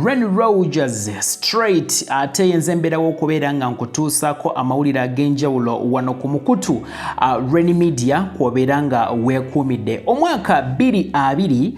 Ren Rogers straight, ate yenze embeerawo okubeera nga nkutuusaako amawulire ag'enjawulo wano ku mukutu Ren Media kw'obeera nga weekuumidde. Omwaka 2020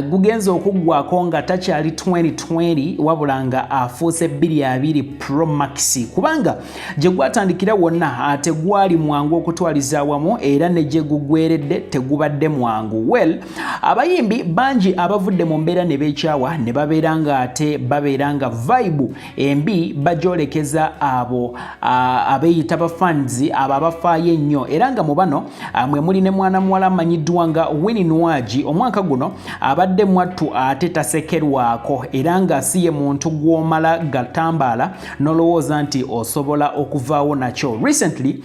gugenza okuggwako nga takyali 2020, wabula nga afuuse 2020 Pro Max, kubanga gye gwatandikira wonna tegwali mwangu okutwaliza awamu, era ne gye gugweredde tegubadde mwangu. Well, abayimbi bangi abavudde mu mbeera ne beekyawa ne babeera nga ate babeera nga vibe embi bagyolekeza abo abeeyita bafans, abo abafaayo ennyo. Era nga mu bano mwe muli ne mwana muwala amanyiddwa nga Winnie Nwagi. Omwaka guno abadde mwattu ate tasekerwako, era nga si ye muntu gw'omala gatambaala n'olowooza nti osobola okuvaawo nakyo. Recently,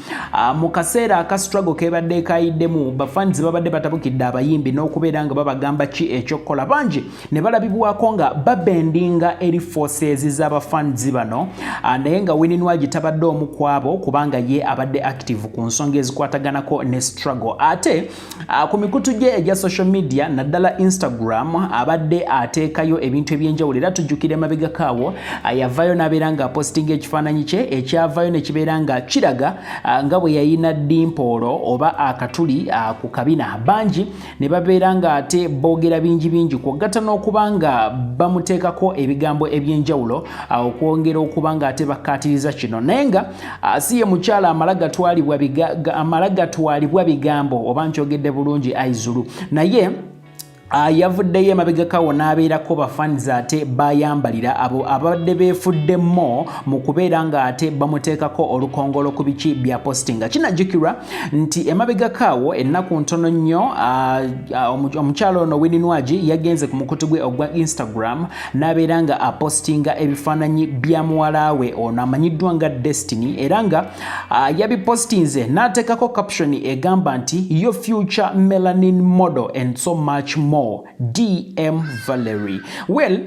mu kaseera aka struggle kebadde kayiddemu, bafans babadde batabukidde abayimbi n'okubeera nga babagamba ki ekyokukola. Bangi ne balabibwako nga babendinga eri forces z'abafans bano, naye nga Winnie Nwagi tabadde omu ku abo, kubanga ye abadde active ku nsonga ezikwataganako ne struggle. Ate ku mikutu gye egya social media, naddala Instagram, abadde ateekayo ebintu ebyenjawulo. Era tujjukira emabegakaawo yavaayo n'abeera nga apostinga ekifaananyi kye ekyavaayo ne kibeera nga kiraga nga bwe yayina dimple oba akatuli ku kabina. Bangi ne babeera nga ate boogera bingi bingi, kwogatta n'okuba nga bamuteekako ebigambo ebyenjawulo okwongera okuba nga ate bakkaatiriza kino. Naye nga si ye mukyala amala gatwalibwa bigambo, oba nkyogedde bulungi aizulu. Naye yavuddeyo emabegakawo n'abeerako bafans ate bayambalira abo abadde beefuddemo mu kubeera nga ate bamuteekako olukongolo ku biki bya postinga. Kinajjukirwa nti emabegakaawo ennaku ntono nnyo, omukyalo ono Winnie Nwagi yagenze ku mukutu gwe ogwa Instagram n'abeera nga apostinga ebifaananyi bya muwala we ono amanyiddwa nga Destiny, era nga yabipostinze n'ateekako caption egamba nti "Your future melanin model and so much more, DM Valerie." Well,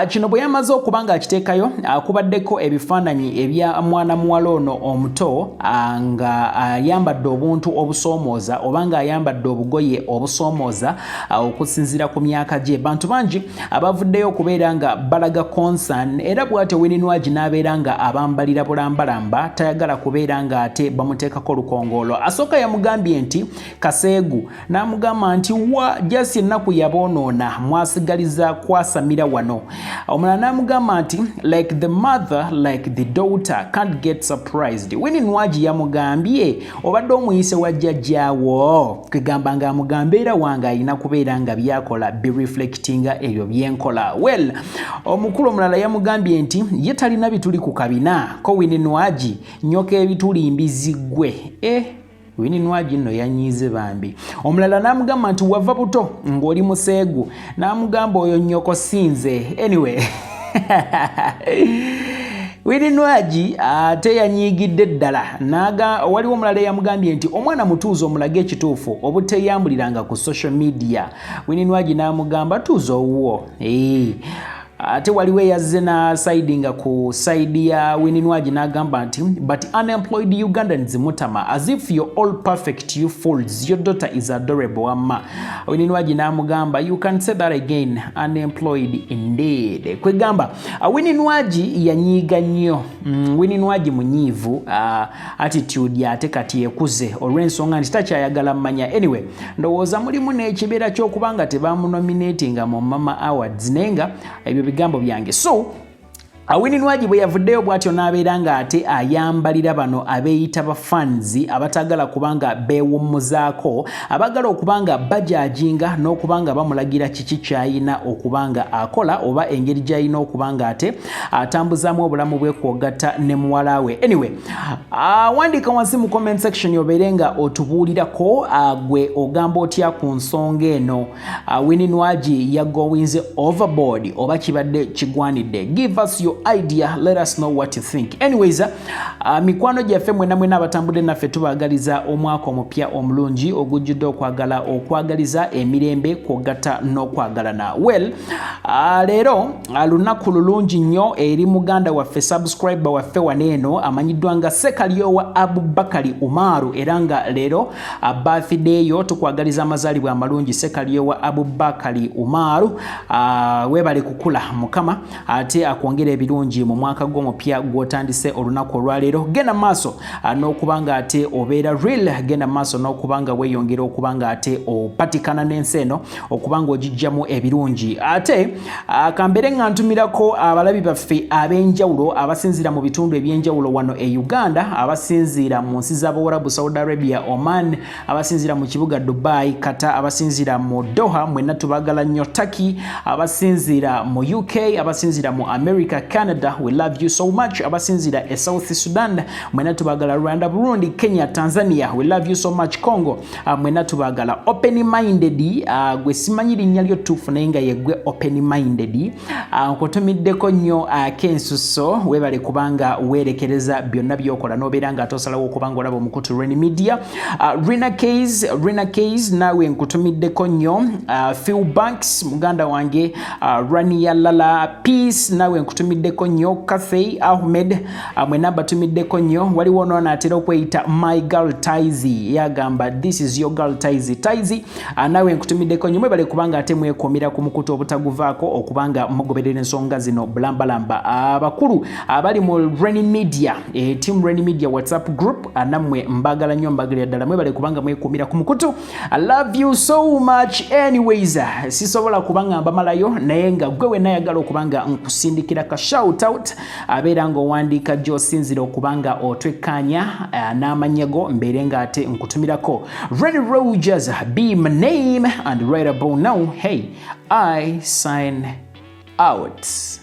kino bwe yamaze okuba nga akiteekayo, kubaddeko ebifaananyi ebya mwana muwala ono omuto nga ayambadde obuntu obusoomooza oba nga ayambadde obugoye obusoomooza okusinziira ku myaka gye. Bantu bangi abavuddeyo okubeera nga balaga concern, era bw'atyo Winnie Nwagi n'abeera nga abambalira bulambalamba, tayagala kubeera nga ate bamuteekako olukongoolo. Asooka yamugambye nti kaseegu, n'amugamba nti wa jasi ennaku yaboonoona, mwasigaliza kwasamira wano. Omulala n'amugamba nti "Like the mother, like the daughter, can't get surprised." Winnie Nwagi yamugambye obadde omuyise wa jjajjaawo, kwegamba ng'amugamba era wange alina kubeera nga byakola bireflectinga ebyo byenkola. Well, omukulu omulala yamugambye nti ye talina bituli ku kabina ko. Winnie Nwagi nyoka ebituli mbizi ggwe. Eh, Winnie Nwagi nno yanyiize bambi. Omulala n'amugamba nti wava buto ng'oli museegu, n'amugamba oyo nnyoko sinze. Anyway, Winnie Nwagi ate yanyiigidde ddala. Naga waliwo omulala eyamugambye nti omwana mutuuze omulage ekituufu obuteyambuliranga ku social media. Winnie Nwagi n'amugamba tuuza owuwo. Hey. Ate waliwo eyazze na sidinga ku side ya Winnie Nwagi n'agamba nti "But unemployed Ugandans mutama, as if you're all perfect, you fools. Your daughter is adorable." Wamma Winnie Nwagi n'amugamba "You can say that again, unemployed indeed." Kwegamba Winnie Nwagi yanyiiga nnyo. Winnie Nwagi munyiivu, attitude ate kati ekuze olw'ensonga nti takyayagala mmanya. Anyway, ndowooza mulimu n'ekibeera ky'okuba nga tebamunominatinga mu Mama Awards, naye nga ebyo bigambo byange. So Winnie Nwagi bwe yavuddeyo bw'atyo n'abeera ng'ate ayambalira bano abeeyita bafans abatagala kubanga beewummuzaako, abagala okuba nga bajajinga n'okuba nga bamulagira kiki ky'ayina okuba nga akola oba engeri gy'ayina okuba nga ate atambuzaamu obulamu bwe kwogatta ne muwala we. Anyway, wandiika wansi mu comment section obeere nga otubuulirako, gwe ogamba otya ku nsonga eno? Winnie Nwagi yagoinze overboard oba kibadde kigwanidde? Give us your Your idea, let us know what you think. Anyways, mikwano gyaffe mwena mwena abatambudde naffe, tubaagaliza omwaka omupya omulungi ogujjudde okwagala, okwagaliza emirembe kwogatta n'okwagalana. Well, leero lunaku lulungi nnyo eri muganda waffe, subscriber waffe wano eno amanyiddwa nga Sekalyowa Abubakari Umaru, era nga leero birthday yo. Tukwagaliza amazaalibwa amalungi, Sekalyowa Abubakari Umaru. Weebale kukula, Mukama ate akwongera ebirungi mu mwaka gw'omupya gw'otandise olunaku olwaleero. Genda maaso n'okuba nga ate obeera real, genda maaso n'okuba nga weeyongera okuba nga ate opatikana n'ensi eno, okuba nga ogijjamu ebirungi. Ate kambeere nga ntumirako abalabi baffe ab'enjawulo abasinziira mu bitundu ebyenjawulo wano e Uganda, abasinziira mu nsi z'Abawarabu, Saudi Arabia, Oman, abasinziira mu kibuga Dubai, Qatar, abasinziira mu Doha, mwenna tubagala nnyo, Turkey, abasinziira mu UK, abasinziira mu America, Canada, we love you so much, abasinziira e South Sudan, mwenna tubagala, Rwanda, Burundi, Kenya, Tanzania, we love you so much, Congo, mwenna tubagala. Open minded, gwe simanyi linnya lyo ttuufu naye nga yeggwe open minded, nkutumiddeko nnyo akensuso. Weebale kubanga weerekereza byonna by'okola n'obeera nga tosalawo okubanga olaba omukutu Ren Media. Rina Case, Rina Case, naawe nkutumiddeko nnyo. Phil Banks, muganda wange, Rania Lala Peace, naawe nkutumiddeko nnyo. Cathy Ahmed, mwenna mbatumiddeko nnyo. Waliwo noono atera okweyita My Girl Tizy, yagamba, "This is your girl Tizy." Tizy, naawe nkutumiddeko nnyo. Mwebale kubanga ate mwekuumira ku mukutu obutaguvaako, okubanga mugoberera ensonga zino bulambalamba. Abakulu abali mu Ren Media, team Ren Media WhatsApp group, nammwe mbagala nnyo, mbagalira ddala. Mwebale kubanga mwekuumira ku mukutu. I love you so much. Anyways, sisobola kubanga mbamalayo, naye nga gwe wenna ayagala okubanga nkusindikira ka shout out, abeera ng'owandiika gy'osinzira okubanga otwekkaanya n'amannya go, mbeere nga ate nkutumirako. Renny Rogers be my name, and right about now, hey, I sign out.